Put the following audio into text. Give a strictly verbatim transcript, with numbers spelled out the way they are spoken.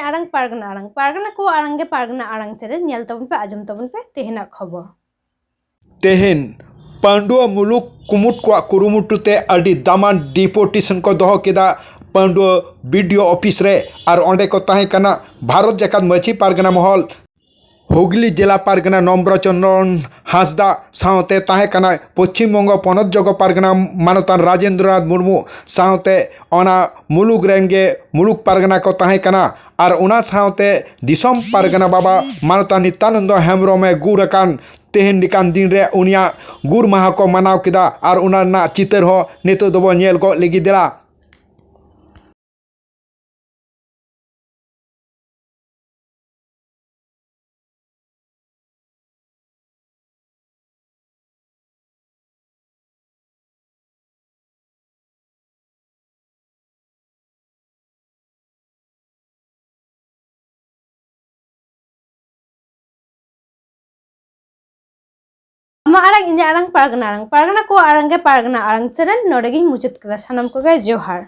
ᱟᱲᱟᱝ ᱯᱟᱨᱜᱟᱱᱟ ᱟᱲᱟᱝ, ᱯᱟᱨᱜᱟᱱᱟ ᱠᱚᱣᱟᱜ ᱟᱲᱟᱝ ᱜᱮ ᱯᱟᱨᱜᱟᱱᱟ ᱟᱲᱟᱝ ᱪᱮᱱᱮᱞ᱾ ᱧᱮᱞ ᱛᱟᱵᱚᱱ ᱯᱮ, ᱟᱸᱡᱚᱢ ᱛᱟᱵᱚᱱ ᱯᱮ ᱛᱮᱦᱮᱧᱟᱜ ᱠᱷᱚᱵᱚᱨ᱾ ᱛᱮᱦᱮᱧ ᱯᱟᱺᱰᱩᱣᱟᱹ ᱢᱩᱞᱩᱠ ᱠᱩᱢᱩᱴ ᱠᱚᱣᱟᱜ ᱠᱩᱨᱩᱢᱩᱴᱩ ᱛᱮ ᱟᱹᱰᱤ ᱫᱟᱢᱟᱱ ᱰᱤᱯᱳᱴᱮᱥᱚᱱ ᱠᱚ ᱫᱚᱦᱚ ᱠᱮᱫᱟ ᱯᱟᱺᱰᱩᱣᱟᱹ ᱵᱤᱰᱤᱳ ᱚᱯᱷᱤᱥ ᱨᱮ᱾ ᱟᱨ ᱚᱸᱰᱮ ᱠᱚ ᱛᱟᱦᱮᱸ ᱠᱟᱱᱟ ᱵᱷᱟᱨᱚᱛ ᱡᱟᱠᱟᱛ ᱢᱟᱹᱡᱷᱤ ᱯᱟᱨᱜᱟᱱᱟ ᱢᱚᱦᱚᱞ, ᱦᱩᱜᱽᱞᱤ ᱡᱮᱞᱟ ᱯᱟᱨᱜᱟᱱᱟ ᱱᱚᱢᱵᱨᱚ ᱪᱚᱱᱫᱨᱚᱱ ᱦᱟᱸᱥᱫᱟ, ᱥᱟᱶᱛᱮ ᱛᱟᱦᱮᱸ ᱠᱟᱱᱟ ᱯᱚᱪᱷᱤᱢ ᱵᱚᱝᱜᱚ ᱯᱚᱱᱚᱛ ᱡᱚᱜᱚ ᱯᱟᱨᱜᱟᱱᱟ ᱢᱟᱱᱚᱛᱟᱱ ᱨᱟᱡᱮᱱᱫᱨᱚᱱᱟᱛᱷ ᱢᱩᱨᱢᱩ, ᱥᱟᱶᱛᱮ ᱚᱱᱟ ᱢᱩᱞᱩᱠ ᱨᱮᱱ ᱜᱮ ᱢᱩᱞᱩᱠ ᱯᱟᱨᱜᱟᱱᱟ ᱠᱚ ᱛᱟᱦᱮᱸ ᱠᱟᱱᱟ᱾ ᱟᱨ ᱚᱱᱟ ᱥᱟᱶᱛᱮ ᱫᱤᱥᱚᱢ ᱯᱟᱨᱜᱟᱱᱟ ᱵᱟᱵᱟ ᱢᱟᱱᱚᱛᱟᱱ ᱱᱤᱛᱭᱟᱱᱚᱱᱫᱚ ᱦᱮᱢᱵᱨᱚᱢᱮ ᱜᱩᱨ ᱟᱠᱟᱱ ᱛᱮᱦᱮᱧ ᱞᱮᱠᱟᱱ ᱫᱤᱱ ᱨᱮ ᱩᱱᱤᱭᱟᱜ ᱜᱩᱨ ᱢᱟᱦᱟ ᱠᱚ ᱢᱟᱱᱟᱣ ᱠᱮᱫᱟ᱾ ᱟᱨ ᱚᱱᱟ ᱨᱮᱱᱟᱜ ᱪᱤᱛᱟᱹᱨ ᱦᱚᱸ ᱱᱤᱛᱚᱜ ᱫᱚᱵᱚ ᱧᱮᱞ ᱜᱚᱫ ᱞᱟᱹᱜᱤᱫ ᱫᱮᱞᱟ᱾ ᱟᱢᱟᱜ ᱟᱲᱟᱝ, ᱤᱧᱟᱹᱜ ᱟᱲᱟᱝ, ᱯᱟᱨᱜᱟᱱᱟ ᱟᱲᱟᱝ, ᱯᱟᱨᱜᱟᱱᱟ ᱠᱚᱣᱟᱜ ᱟᱲᱟᱝ ᱜᱮ ᱯᱟᱨᱜᱟᱱᱟ ᱟᱲᱟᱝ ᱪᱮᱱᱮᱞ᱾ ᱱᱚᱰᱮ ᱜᱤᱧ ᱢᱩᱪᱟᱹᱫ ᱠᱮᱫᱟ᱾ ᱥᱟᱱᱟᱢ ᱠᱚᱜᱮ ᱡᱚᱦᱟᱨ᱾